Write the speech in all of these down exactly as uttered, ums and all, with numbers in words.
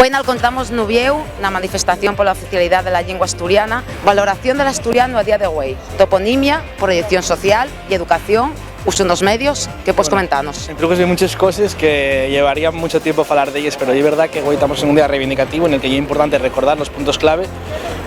Güei nalcontamos n'Uviéu na manifestación pola oficialidá de la llingua asturiana, valoración del asturianu a día de güei, toponimia, proyección social y educación, usu nos medios. ¿Qué pues comentanos? Creo que hay muchas cosas que llevaría mucho tiempo falar d'elles, pero es verdad que güei tamos en un día reivindicativo en el que es importante recordar los puntos clave.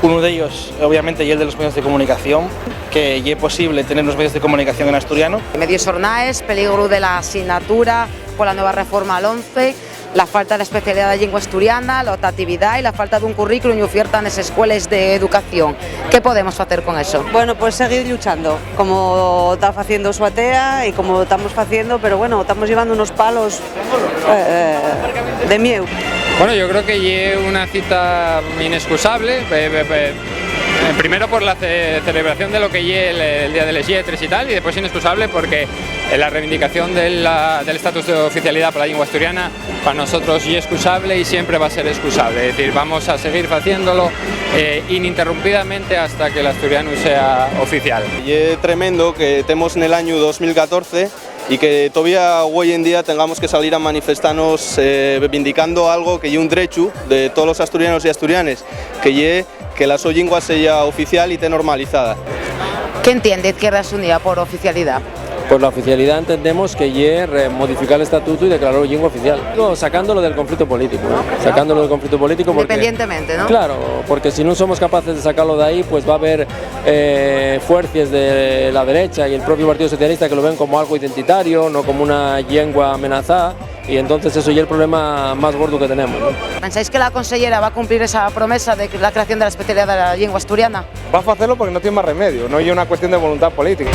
Uno de ellos, obviamente, y el de los medios de comunicación, que ye posible tener unos medios de comunicación en asturiano. Medios xornales, peligru de la asignatura pola nueva reforma al once, la falta de la especialidad de la lengua asturiana, la optatividad y la falta de un currículum y oferta en las escuelas de educación. ¿Qué podemos hacer con eso? Bueno, pues seguir luchando, como está haciendo Suatea y como estamos haciendo, pero bueno, estamos llevando unos palos eh, de mieu. Bueno, yo creo que ye una cita inexcusable, eh, eh, eh, primero por la ce- celebración de lo que ye el, el Día de les Lletres y tal, y después inexcusable porque eh, la reivindicación de la- del estatus de oficialidad para la lengua asturiana para nosotros ye excusable y siempre va a ser excusable. Es decir, vamos a seguir haciéndolo eh, ininterrumpidamente hasta que el asturiano sea oficial. Ye tremendo que temos nel añu dos mil catorce y que todavía hoy en día tengamos que salir a manifestarnos eh, reivindicando algo que ye un drechu de todos los asturianos y asturianes, que ye que la so llingua seya oficial y esté normalizada. ¿Qué entiende Izquierda Unida por oficialidad? Pues la oficialidad entendemos que ye re- modificar el estatuto y declararlo lengua oficial. Digo, sacándolo del conflicto político, ¿eh? Sacándolo del conflicto político porque... Independientemente, ¿no? Claro, porque si no somos capaces de sacarlo de ahí, pues va a haber eh, fuerzas de la derecha y el propio Partido Socialista que lo ven como algo identitario, no como una lengua amenazada. Y entonces eso ya es el problema más gordo que tenemos, ¿no? ¿Pensáis que la consellera va a cumplir esa promesa de la creación de la especialidad de la lengua asturiana? Va a hacerlo porque no tiene más remedio, no es una cuestión de voluntad política.